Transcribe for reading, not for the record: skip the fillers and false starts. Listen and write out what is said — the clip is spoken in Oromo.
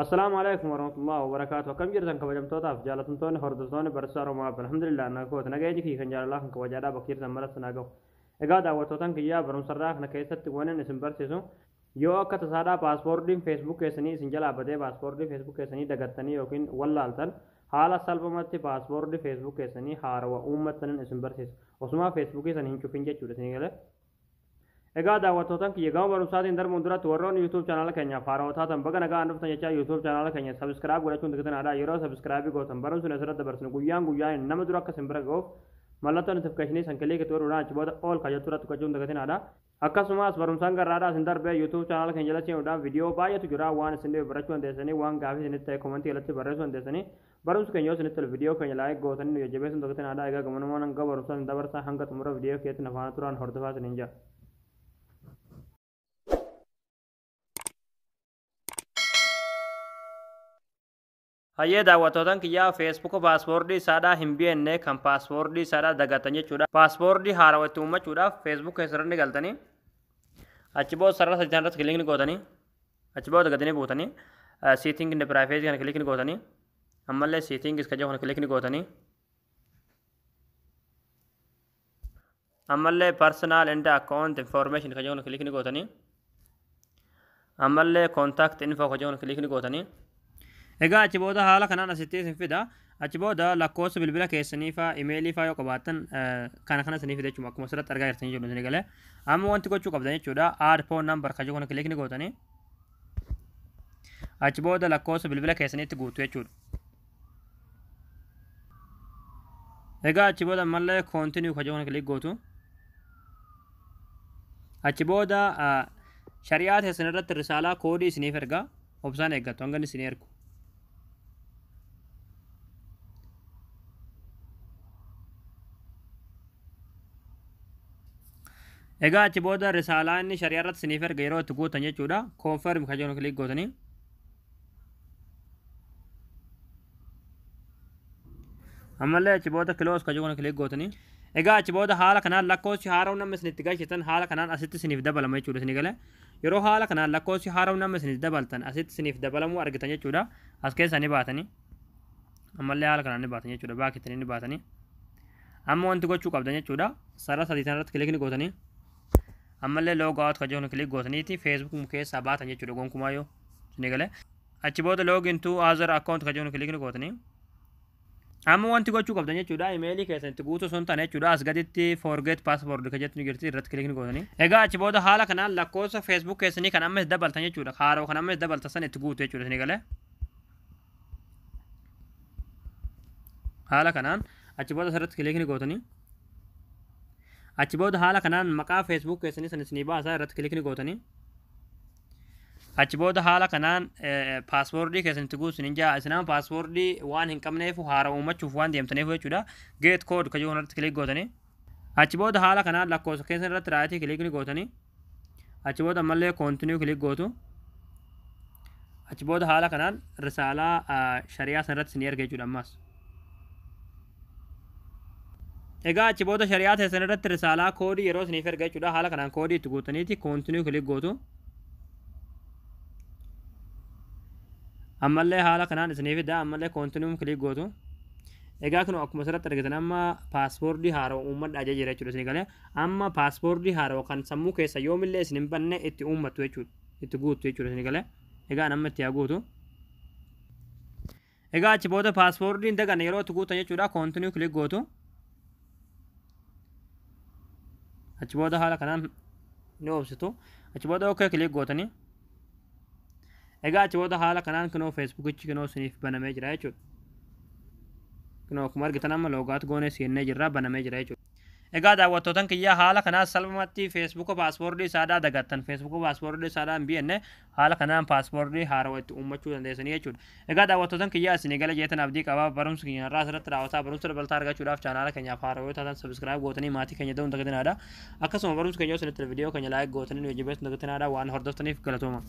Assalaamu alaikum warahmatullahi wabarakaatu. Akkam jirtan kabajamtootaaf jaalatamtoonni hordoftoonni barsiisaa Oromoo App? Alhamdulillah, nagaa kooti. Nageenyi kiyya kan jaalalaa kan kabajaadhaa bakka jirtan maratti naa gahu. Egaa daawwattootaan kiyyaa, barumsarraa kana keessatti waan isin barsiisu, yoo akka tasaadhaa passwordiin Facebook keessanii isin jalaa badee, passwordii Facebook keessanii dagattanii yookiin wallaaltan, haala salphumatti passwordii Facebook keessanii haarawa uummattanin isin barsiisa. Osumaa Facebookii sana hin cufin jechuudha, isin galee. Egaa daawwattootaan kiyya, gama barumsaatiin darbuun duratti warroonni YouTube channela keenyaaf haarawaa taatan baga nagaan dhuftan jechaa, YouTube channela keenya subscribe godhachuun dagatinaa. Yeroo subscribe gootan barumsi asirratti dabarsinu guyyaan guyyaan nama dura akka isin bira ga'uuf mallattoo notificationii san click itti godhuudhaan achi booda all kajettu irratti gochuun dagatinaadha. Akkasumas barumsaan garraadhaa isin darbee YouTube channela keenya jala seenuudhaan viidiyoo baay'eetu jira. Waan isin dhibe barachuu dandeessanii, waan gaafii isinitti ta'e commentii jalatti barreessuu dandeessanii, barumsi keenya yoo isinitti tole viidiyoo keenya like gootanii nu jajjabeessuun dagatinaadha. Egaa gamanumaan hanga barumsaa isin dabarsaa, hanga xumura viidiyoo keessatti na faana turaan hordofaa isiniin jira. Hayyee daawwattootaan kiyyaa, Facebooka passwordii isaadhaa hin beekne, kan passwordii isaadhaa dagatan jechuudha. Passwordii haarawaa itti uummachuudhaaf Facebook keessatti galtanii, achi booda sarara sadii irratti clickni gootanii, achi booda gadanii buutanii setting and privacy kana clickni gootanii, ammallee settings kan jedhu kana clickni gootanii, ammallee personal and account information kan jedhu kana clickni gootanii, ammallee contact info kan jedhu kana clickni gootanii. Egaa achi booda haala kanaan asitti isin fida. Achi booda lakkoofsa bilbila keessanii faa, emailii faa yoo qabaattan kana kana isinii fida jechuudha. Akkuma asirratti argaa jirtan jechuudha isin galee. Amma wanti gochuu qabdan jechuudha, add phone number kan jedhu kana clickni gootanii. Achi booda lakkoofsa bilbila keessaniitti guutu jechuudha. Egaa achi booda ammallee continue kan jedhu kana click gootu. Achi booda shari'aa teessan irratti risaalaa koodii isiniif erga, obsaan eeggattu hanga inni isinii ergu. Egaa achi booda risaalaa inni shari'aa irratti isiniif erga yeroo itti guutan jechuudha. Confirm kan jedhu click gootanii. Ammallee achi booda close kan jedhu click gootanii. Egaa achi booda haala kanaan lakkoofsi haaraan nama isinitti galchitan haala kanaan asitti isiniif dabalama jechuudha isinii galee. Yeroo haala kanaan lakkoofsi haaraan nama isinitti dabaltan asitti isiniif dabalamuu argitan jechuudha. As keessaa ni baatanii. Ammallee haala kanaan ni baatan jechuudha. Backittanii ni baatanii. Amma wanti gochuu qabdan jechuudha, sarara sadii irratti clickni gootanii. Ammallee log out kan jedhu click gootaniiti Facebook keessaa baatan jechuudha gonkumaa yoo isinii galee. Achi booda log into other account kan jedhu clickni gootanii. Amma wanti gochuu qabdan jechuudha, emailii keessan itti guutuu osoo hin taane jechuudha, as gaditti forget password kan jettu ni jirti, irratti clickni gootanii. Egaa achi booda haala kanaan lakkoofsa Facebook keessanii kan amma dabaltan jechuudha, haaroo kan amma dabaltan san itti guutu jechuudha isinii galee. Haala kanaan achi booda asirratti clickni gootanii. Achi booda haala kanaan maqaa Facebook keessanii san isinii baasaa, irratti clickni gootanii. Achi booda haala kanaan passwordii keessan itti guutu isiniin jaa. Isin amma passwordii waan hin qabneef, haara uummachuuf waan deemtaniif jechuudha. Get code kan jedhu irratti click gootanii. Achi booda haala kanaan lakkoofsa keessan irratti rightii clickni gootanii. Achi booda ammallee continue click gootu. Achi booda haala kanaan risaalaa shari'aa san irratti isinii erga jechuudha ammas. Egaa achi booda shari'aa teessan irratti risaalaa koodii yeroo isiniif erga jechuudha. Haala kanaan koodii itti guutaniiti continue click gootu. Ammallee haala kanaan isinii fida, ammallee continue click gootu. Egaa kun akkuma asirratti argitan amma passwordii haarawaa uummadhaa jira jechuudha isinii galee. Amma passwordii haarawaa kan sammuu keessa yoomillee isin hin banne itti uummattu jechuudha. Itti guuttu jechuudha isinii galee. Egaa amma itti haa guutu. Egaa achi booda passwordiin daganne yeroo itti guutan jechuudha, continue click gootu. Achi booda haala kanaan ni obsitu. Achi booda okay click gootanii. Egaa achi booda haala kanaan kunoo Facebookichi kunoo isiniif banamee jira jechuudha. Kunoo akkuma argitan amma log out goonee seennee jirra, banamee jira jechuudha. Egaa daawwattootan kiyyaa, haala kanaan salphumatti Facebooka passwordii isaadhaa dagattan, Facebooka passwordii isaadhaa hin beekne, haala kanaan passwordii haarawaa itti uummachuu dandeessanii jechuudha. Egaa daawwattootan kiyyaa, isinii gala jeetan abdii qabaa. Barumsa keenya irraa asirratti raawwataa. Barumsa dabalataa argachuudhaaf channela keenyaaf haarawaa yoo taatan subscribe gootanii maatii keenya ta'uun dagatinaadha. Akkasuma barumsa keenya yoo isinitti viidiyoo keenya like gootanii nu jajjabeessuun dagatinaadha. Waan hordoftaniif galatooma.